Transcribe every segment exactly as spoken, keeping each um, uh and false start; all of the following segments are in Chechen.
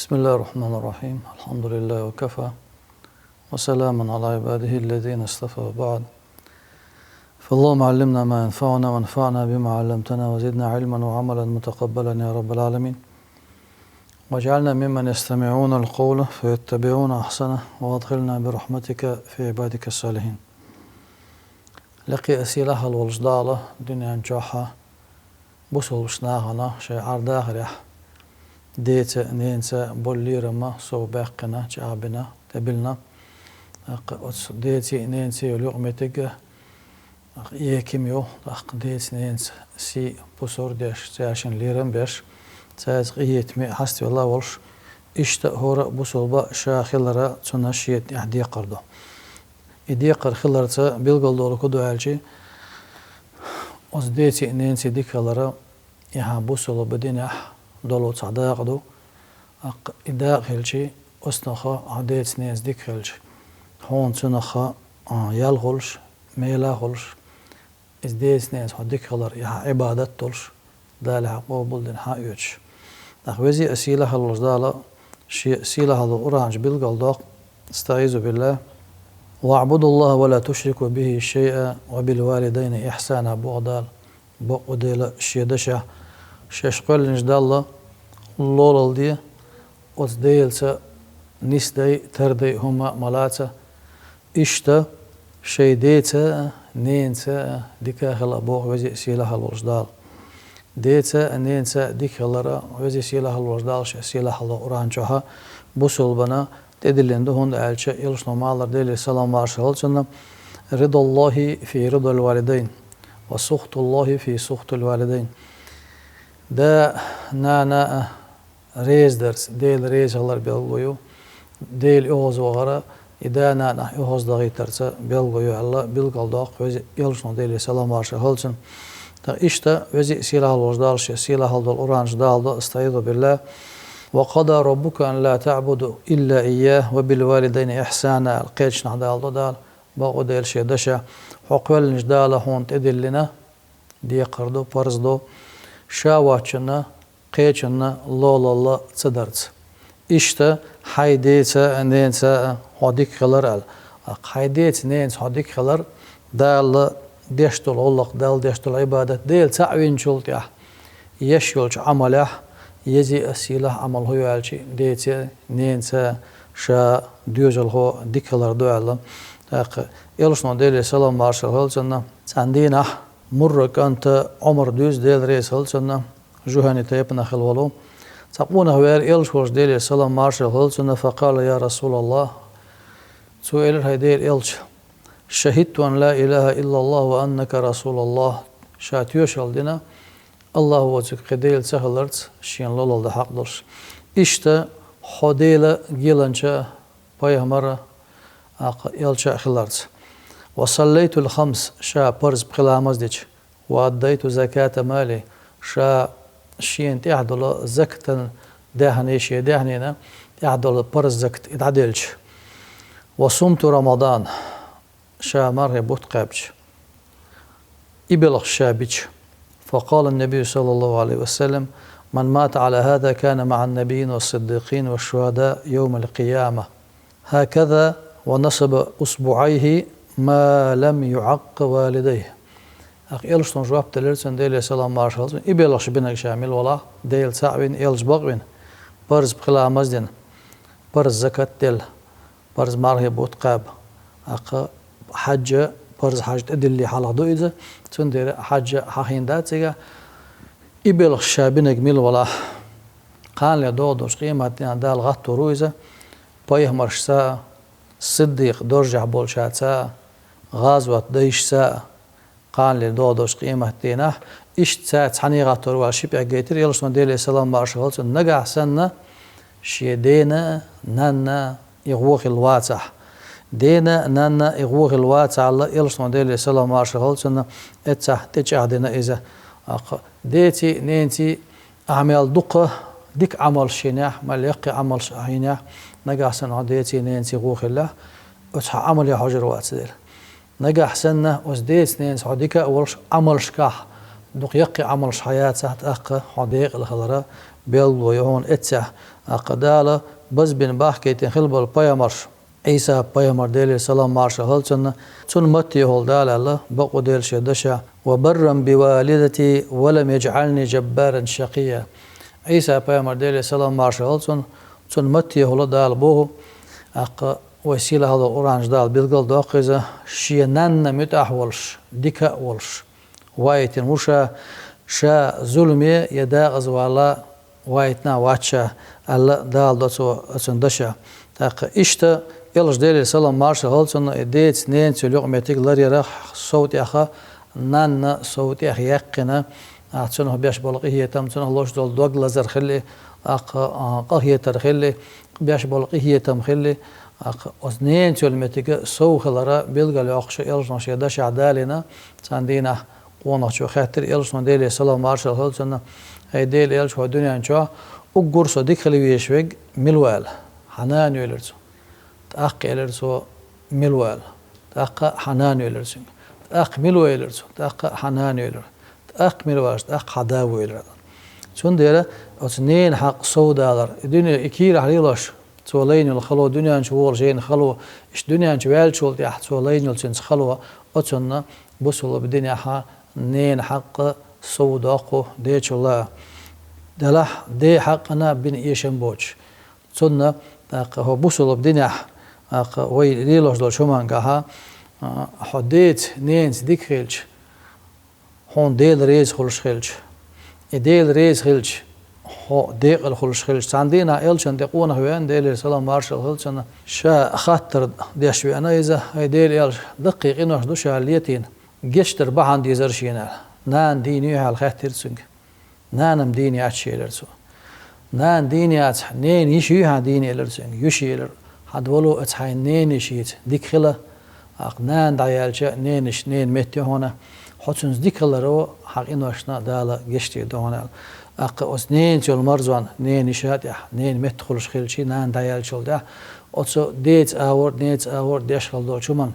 بسم الله الرحمن الرحيم. الحمد لله وكفى. وسلام على عباده الذين اصطفى وبعد. فاللهم علمنا ما ينفعنا وانفعنا بما علمتنا وزدنا علما وعملا متقبلا يا رب العالمين. واجعلنا ممن يستمعون القول فيتبعون أحسنه وأدخلنا برحمتك في عبادك الصالحين. Лекхе а сийлахь а волчу Дала дуьнен чохь а бусалба нахана шайн Ӏар-дахарехь деца, ненца болу лерам а сов баьккхина, чӀагӀбина, тӀебиллина. ТӀаккха оцу деций, ненций йолу юкъаметтиг а, тӀаккха, эким ю, тӀаккха децан, ненцан сий, пусар деш, цаьршинна лерам беш, цаьрца къинхетаме а хьаставелла а волуш, иштта хӀора а бусалба ша хилар а цунна шен тӀехь декхар ду. И декхар хиларца билгалдолу хӀун ду аьлча, оцу деций, ненций дика хилар а, и хьан бусалба динехь долу цхьа дакъа ду. ТӀаккха и дакъа хилча, оцунах хьан деца, ненца дика хилча, хьуна цунах а, ял хуьлуш, мела хуьлуш, иза деца, ненца хьо дика хилар, и хьан Ӏибадат долуш, Дала хьан къобалдина хьан оьцуш. ТӀаккха везий а сийлахь а волчу Дала шен сийлахь а долу Къуръан чу билгалдоккху: أستعيذ بالله. واعبدوا الله ولا تشركوا به شيئا وبالوالدين إحسانا, боху Дала. Бакъ а Дела шен дашехь, шаьш кхоьллинчу Далла лолалла де, оцу Делаца нисдай, тардай хӀума а ма лаца. Иштта шайн деца а, ненца а дика а хила, боху везий а сийлахь а волчу Дала. Деца а, ненца а дика хилар а везий а сийлахь а волчу Дала шен сийлахь а долу Къуръан чохь а бусалбана тӀедиллина ду, хӀунда аьлча Элчано ма аллара, Делера салам-маршалла хуьлда цунна: رضا الله في رضا الوالدين وسخط الله في سخط الوالدين. Да, нана а реза дарца, Дела реза хилар билгало ю, Дела оьгӀазвахар а и да-нанах оьгӀаздахийтарца билгало ю аьлла, билгалдоккху везий а Элчано, Делера салам-маршалла хуьлда цунна. ТӀаккха иштта везий а сийлахь а волчу Дала шен сийлахь а долу Къуръан чу даладо: أستعيذ بالله. وقضى ربك ألا تعبدوا إلا إياه وبالوالدين إحسانا, аьлла, кхечанхьа даладо Дала, бакъ а Дела шен дашехь, хьо кхоьллинчу Дала хьуна тӀедиллина, декхар ду, парз ду, ша воцчунна кхечунна лолалла ца дарца. Иштта хьайн деца а, ненца а хьо дика хилар аьлла. ТӀаккха хьайн деца, ненца хьо дика хилар, Дала деш долу гӀуллакх, Далла деш долу Ӏибадат, Дела цхьаъ винчул тӀаьхьа еш йолчу Ӏамалехь езий а сийлахь Ӏамал хӀун ю аьлча, деца а, ненца а ша доьзалхо дика хилар ду аьлла. ТӀаккха Элчано, Делера салам-маршалла хуьлда цунна, цхьана дийнахь Мурра кӀант Ӏумар дуьйцу, Дела реза хуьлда цунна, Жухани тайпанах хилла волу. Цхьа къонах веара Элча волчу, Делера салам-маршалла хуьлда цунна, فقال: يا رسول الله. Цо элира: «ХӀай Делан Элча, شهدت أن لا إله إلا الله وأنك رسول الله». Ша тоьшалла дина, АллахӀ воцург кхин Дела ца хиларца шена лолалла дан хьакъ долуш. Иштта хьо Делан геланча а, пайхамар а, тӀаккха элча а хиларца. وصليت الخمس, ша парз пхи ламаз дича. وأديت زكاة مالي, ша шена тӀехь долу закатан даьхни, шен даьхнина тӀехь долу парз закат и дӀаделча. وصمت رمضان, ша мархин бутт кхаьбча, и белхаш ша бича. فقال النبي صلى الله عليه وسلم: من مات على هذا كان مع النبيين والصديقين والشهداء يوم القيامة. هكذا ونصب إصبعيه ما لم يعق والديه. ТӀаккха Элчано жоп делира цунна, Делера салам-маршалла хуьлда цунна: и белхаш бинарг ша мила валахь, Дела цхьаъ вина, Элча бакъ вина, парз пхи ламаз дина, парз закат делла, парз мархин бутт кхаьбна, тӀаккха хьаьжа, парз хьаьжа тӀедиллина хьалха ду иза, цундела хьаьжа хьахийна дац цигахь, и белхаш ша бинарг мила валахь. Кханале догӀу долчу къематдийнахь Дала гӀаттор ву иза пайхамаршца а, сиддикъ доржехь болчаьрца а, гӀазот дайшца а, кханале догӀу долчу къематдийнахь. Иштта цаьрца цхьаьна гӀаттор ву аьлла ши пӀелг гайтира Элчано, Делера салам-маршалла хуьлда цунна, нагахь санна шен дена а, нанна а и гӀо хилла вацахь. Дена а, нанна а и гӀо хилла вацахь аьлла, Элчано, Делера салам-маршалла хуьлда цунна, эццахь тӀечӀагӀдина иза. ТӀаккха деций, ненций ахь мел дукха дика Ӏамалш йинехь, мел яккхий Ӏамалш ахь йинехь, нагахь санна хьан деций, ненций гӀо хиллехь, оцу хьан Ӏамале хьожур вац дела. Нагахь санна оцу деца, ненца хьо дика а волуш, Ӏамалшкахь дукха яккхий Ӏамалш хьан яцахь, тӀаккха хьо декъала хилара билгало ю хьуна эццехь. ТӀаккха Дала базбина бахкийтина хила болу пайхамарш, Ӏийса пайхамар, Делера салам маршалла хила цунна, цунна матте хьула Дала аьлла, бакъо делла шен дашехь: «وبرا بوالدتي ولم يجعلني جبارا شقيا». Ӏийса пайхамар, Делера салам маршалла хила цунна, цунна матте хьула Дала боху, тӀаккха вай сийлахь долу Къуръан чу Дала билгалдоккху иза, шен нанна муьтӀахь а волуш, дика а волуш, ваийтина ву ша, ша зуламе я декъаза вала ваийтина а вац ша, аьлла Дала до цо оцунна дашехь. ТӀаккха иштта, элча, Делера салам маршалла хила цунна, и деца, ненаца йолу юкъаметтиг ларъяра сов тӀехь, нанна сов тӀехь яьккхина, а, цунах беш болу къинхетам, цунах луш долу дог лазар хилли, тӀаккха, а, къахетар хилли, беш болу къинхетам хилли, тӀаккха оцу ненаца йолу меттига сов хилара билгалйоккхуш элчано шен дашехь далийна, цхьана дийнахь къонахчо хаьттира элчано, Делера салам маршалла хила цунна: «ХӀай Делан элча, хӀокху дуьнен чохь уггар со дика хила везаш верг мила ву?» «Хьан нана ву», — элира цо. «ТӀаккха», — элира цо, — «мила ву?» «ТӀаккха хьан нана ву», — элира цуьнга. «ТӀаккха мила ву?» — элира цо. «ТӀаккха хьан нана ву», — элира. «ТӀаккха мила ву аьлча, тӀаккха хьан да ву», — элира. Цундела оцу ненан хьакъ сов далар, и дуьне, и кийрахь лелош, цо лайна йолу хало, дуьнен чу волуш йолу хало, иштта дуьнен чу ваьллачул тӀаьхьа цо лайна йолу цуьнца хало, оцунна бусулба динехь ненан хьакъ сов доккху дечул а. Делахь ден хьакъана бина эшам боцуш. Цунна, тӀаккха, хӀокху бусулба динехь, тӀаккха, вай лелош долчу хӀумангахь, а, хьо деца, ненаца дика хилча, хьуна Дела реза хуьлуш хилча, и Дела реза хилча, хьо декъала хуьлуш хилча. Цхьана дийнахь элчанна тӀе къонах веана, Делера салам маршалла хила цунна, ша хаттар деш веана иза: «ХӀай Делан элча, даккхий къинош ду ша летийна, гечдар бахьана дезара шена?» — аьлла. «Нана дийна юй хьан?» — аьлла хаьттира цуьнга. «Нана-м дийна яц», — элира цо. «Нана дийна яцахь, ненан йиша юй хьан дийна?» — элира цуьнга. «Йиша», — элира. «Хьан вало оцу хьайн ненан йишица дика хила. ТӀаккха нана дӀаяьлча, ненан йиша, ненан метта ю хьуна. Хьо цуьнца дика хиларо хьан къиношна Дала гечдийр ду хьуна», — аьлла. ТӀаккха оцу ненаца йолу марзонна, ненан йиша тӀехь, ненан метта хуьлуш хилчий, нана дӀаяьллачул тӀаьхьа, оцу деца агӀор, ненаца агӀор деш хила долчу хӀуманна,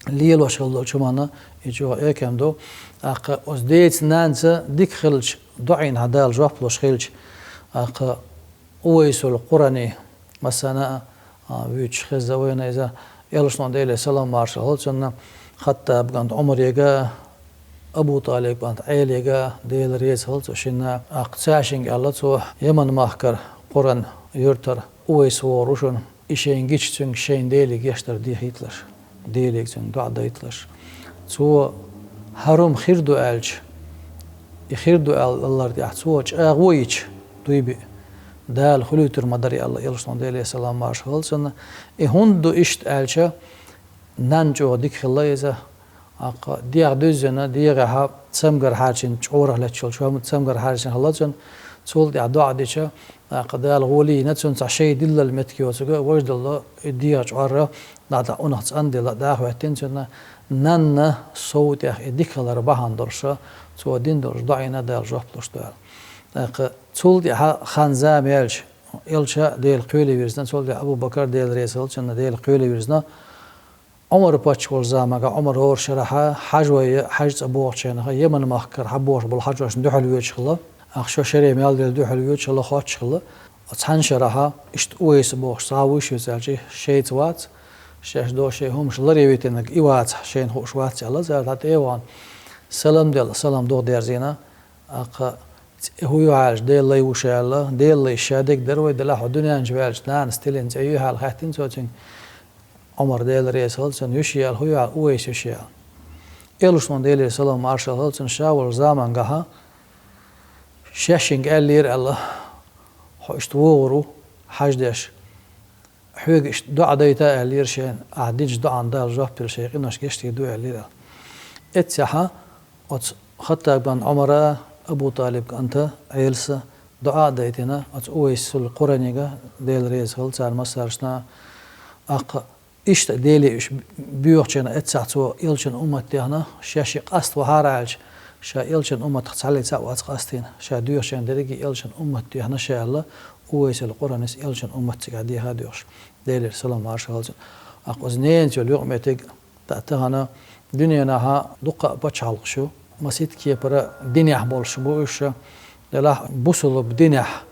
лелош хила долчу хӀуманна и чӀогӀа экам ду. ТӀаккха оцу деца, нанца дика хилча, доӀина хьан Дала жоп луш хилча, тӀаккха Увайсул Къурани, массарна а, а, вуьйцуш хезна вайна иза, элчано, Делера салам маршалла хила цунна, Хаттаб кӀант Ӏумарега, Абу ТӀалиб кӀант Ӏелега, Дела реза хила цу шинна, тӀаккха цаьшинга аьлла цо: «Яман-махкара Къуран юьртара Увайс вогӀур ву шуна. И шайна гича, цуьнга шайн Деле гечдар дехийталаш, Деле цуьнга доӀа дайталаш». Цо хӀара хӀума хир ду аьлча, и хир ду аьлла аллара тӀехь цо чӀагӀо йича, дуй биъ, Дала хуьлуьйтур ма дарий аьлла элчано, Делера салам маршалла хила цунна. И хӀунда ду иштта аьлча, нанна чӀогӀа дика хилла иза, тӀаккха дегӀ дуьззина, дегӀехь цамгар хьарчийна, чкъурах летташ йолчу хӀума цамгар хьарчийна хилла цуьнан, цул тӀаьхьа доӀа дича, тӀаккха Дала гӀоле йина цуьнан, цхьа шайн диллал меттиг йоцург, важа дала и дегӀ чкъор, дӀа-дӀа унах цӀанделла, дӀахӀоьттина цуьнан, нанна сов тӀех и дика хилар бахьана долуш, цо дина долуш доӀина, Дала жоп луш ду аьлла. ТӀаккха цул тӀаьхьа хан-зама яьлча, элча Дела кхеле вирзина, цул тӀаьхьа Абу Бакар, Дела реза хила цунна, Дела кхеле вирзина, Ӏумар-паччахь волчу заманахь, Ӏумар хӀора шарахь хьажой, хьаьж цӀа богӀучу хенахь, Яман-махкара хьабогӀуш болу хьажошна дуьхьал воьдуш хилла. Ахь шо шаре мел делла дуьхьал воьдуш хилла, хоттуш хилла. Цхьана шарахь, иштта Увайс бохуш цхьа вуьйш веза аьлча, шайца вац, шаьш до шайн хӀумаш ларъе витинарг и вацахь, шайна хууш вац аьлла, цара дӀа тӀе а вахана, салам делла, салам догӀа дерзийна, тӀаккха: «ХӀун ю хьан аьлча, Делан лай ву ша», — аьлла. «Делан лай ша дерг дара вай, делахь хьо дуьнен чу ваьлча, нанас тиллина цӀе юй хьан?» — аьлла хаьттина цо цуьнга. Ӏумар, Дела реза хила цунна, йиша яьлла, хӀун ю хьан, Увайс йиша яьлла. Элчано, Делера салам маршалла хила цунна, ша волчу заманахь, шаьшшинга аьллера аьлла: «Хьо иштта вогӀур ву, хьаж деш. Хьоьга иштта доӀа дайта», — аьллера шайна. Ахь динчу доӀана Дала жоп делла, шайн къинош гечдийр ду аьллера. Эццехь оцу Хаттаб кӀант Ӏумара, Абу ТӀалиб кӀанта Ӏеласа доӀа а дайтина, оцу Увайсул Къуранига, Дела реза хила царна массаршна, тӀаккха иштта Деле уьш боьхучу хенахь, эццахь цо элчан уммат техна, шаьш и къаста вахьара аьлча, ша элчан умматах цхьаллица а вац къастийна, ша доьхучу хенахь дерриге элчан уммат техна ша аьлла, Увайсул Къуранис элчан уммат цигахь деха а доьхуш, Делера салам маршалла хила цунна. ТӀаккха оцу ненаца йолу юкъаметтиг, та-, тахана дуьненахь дуккха а пачхьалкхаш ю, масийтта кепара динехь болуш бу уьш, делахь бусулба динехь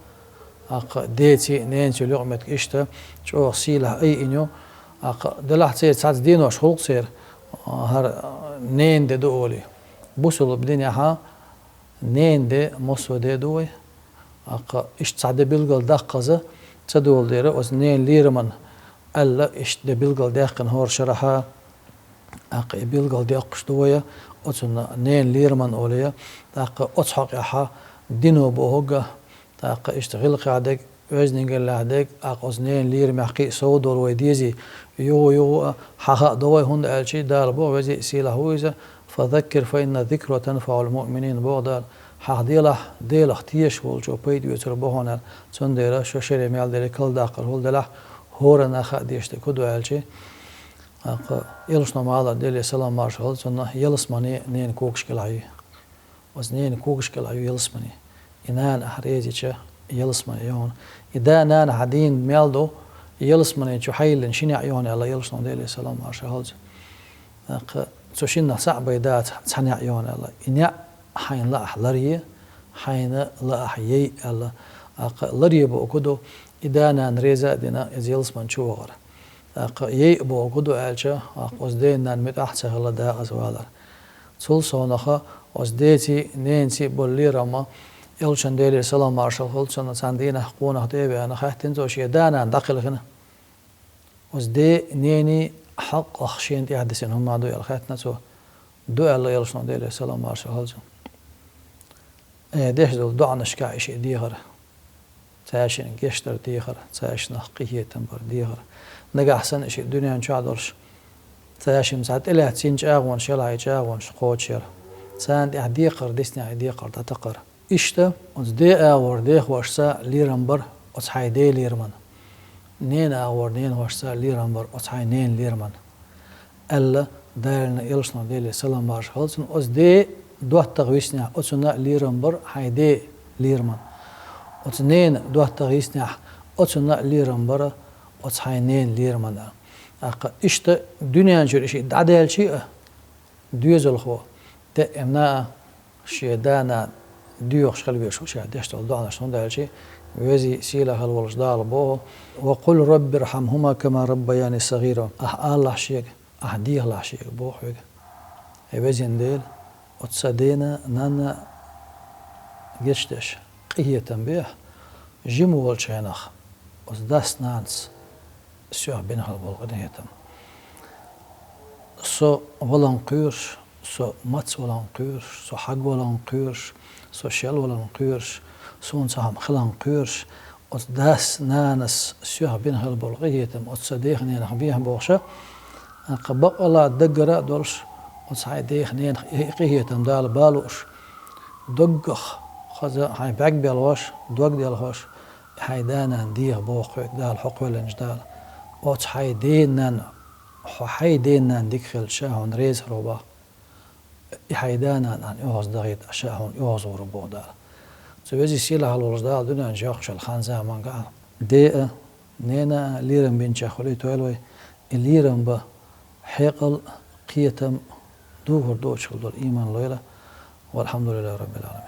ТӀаккха деций, ненций юкъаметтиг иштта чӀогӀа сийлахь айина ю. ТӀаккха делахь церан цхьацца денош хул-кх церан, хӀара ненан де ду олий. Бусалба динехь ненан де массо а де ду вай. ТӀаккха иштта цхьа де билгалдаккхаза ца доладелира оцу ненан лерамна аьлла, иштта де билгалдаьккхина хӀора шарахь. ТӀаккха и билгалдоккхуш ду вай оцунна ненан лерамна олий. ТӀаккха оцу хьокъехь дино бохург, тӀаккха иштта гӀиллакхехь дерг, оьздангаллехь дерг, тӀаккха оцу ненан лерамехь кхин а сов долу вай дезий, юха-юха а хьахадо вай, хӀунда аьлча Дала боху, везий сийлахь ву иза: «Фазаккир, фа инна зикра танфаӀул муъминин», боху Дала. Хьахаделахь, Делах тешаш волчо пайда оьцур бу хьуна аьлла. Цундела шо шаре мел делахь, кхалдаккхар хӀума делахь, хӀоранна хаа дезаш дерг хӀун ду аьлча, тӀаккха Элчано ма аллара, Делера салам-маршалла хуьлда цунна, ялсамане ненан когаш кӀелахь ю. Оцу ненан когаш кӀелахь ю ялсамане. И нана ахь реза йича, ялсамане ю хьуна. И да-нана хьан дийна мел ду, ялсамане чу хьайиллина ши неӀ ю хьуна аьлла Элчано, Делера салам-маршалла хуьлда цунна. ТӀаккха цу шиннах цхьаъ бен дац цхьа неӀ ю хьуна аьлла. И неӀ хьайна лаахь ларъе, хьайна лаахь яйъа аьлла. ТӀаккха ларъе бохург хӀун ду, и да-нана реза а дина, иза ялсамане чу вахар. ТӀаккха яйъа бохург хӀун ду аьлча, тӀаккха оцу ден-ненан муьтӀахь а ца хилла дакъаза валар. Цул совнаха оцу деций, ненций болу лерам а, Элчано, Делера салам-маршалла хуьлда цунна, цхьана дийнахь къонах тӀе а веана, хаьттина цо, шен да-нана дӀакхелхина. Оцу ден, ненан хьакъ шена тӀехь дисина хӀума ма ду аьлла хаьттина цо. Ду аьлла Элчано, Делера салам-маршалла хуьлда цунна. Э, деш долу доӀанашкахь и шиъ дехар. Цаьршинна гечдар дехар, цаьршинах къинхетам бар дехар. Нагахь санна и шиъ дуьнен чохь долуш, цаьршимма цхьа тӀелаьцна чӀагӀонаш ялахь, и чӀагӀонаш кхочушъяр. Царна тӀехь декхар диснехь, и декхар дӀатакхар. Иштта оцу ден агӀор дехошца лерам бар оцу хьайн ден лерамна. Ненан агӀор ненахошца лерам бар оцу хьайн ненан лерамна. Аьлла, Далла, Элчано, Делера салам-маршалла хуьлда цунна, оцу ден доттагӀа виснехь, оцунна а лерам бар хьайн ден лерамна. Оцу ненан доттагӀа виснехь, оцунна а лерам бар оцу хьайн ненан лерамна. ТӀаккха иштта дуьнен чуьра и шиъ дӀадаьлча а, доьзалхо даимна а шен да-нана доьхуш хила везаш ву ша деш долу доӀанаш, хӀунда аьлча везий, сийлахь хила волуш Дала боху: «Ва къул раббирхьамхӀума кама раббаяни сагӀира». Ахь алалахь шега, ахь дехалахь шега, боху хьоьга. Хьай везан Дела, оцу сан дена, нанна гечдеш, къинхетам бехьа, жима волчу хенахь оцу дас-нанас соьх бина хила болу къинхетам. Со валан кхоьруш, со маца валан кхоьруш, со хьагвалан кхоьруш, со шел валан кхоьруш, суна цхьа хӀума хилан кхоьруш, оцу дас-нанас соьх бина хила болу къинхетам оцу сан дех-ненах бехьа бохуш, тӀаккха баккъалла даггара а долуш, оцу хьайн дех-ненах и къинхетам Дала бан лууш, доггах хаза хьайн бӀаьрг белхош, дог делхош, хьайн да-нана деха боху хьоьга Дала, хьо кхоьллинчу Дала. Оцу хьайн ден-ненан, хьо хьайн ден-ненан дика хилча, ша хьуна реза хир ву боху. И хьайн да-нана ахь оьгӀаздахийта, ша хьуна оьгӀазвур ву боху Дала. Цу везий, сийлахь волчу Дала дуьнен чохь йолу хан-заманчохь ден а, ненан а лерам бинчех хуьлуьйтийла вай. И лерам бан хьекъал, кхетам, духар доцуш хила долу ийман лойла. Валхьамдулиллахи раббил Ӏаламин.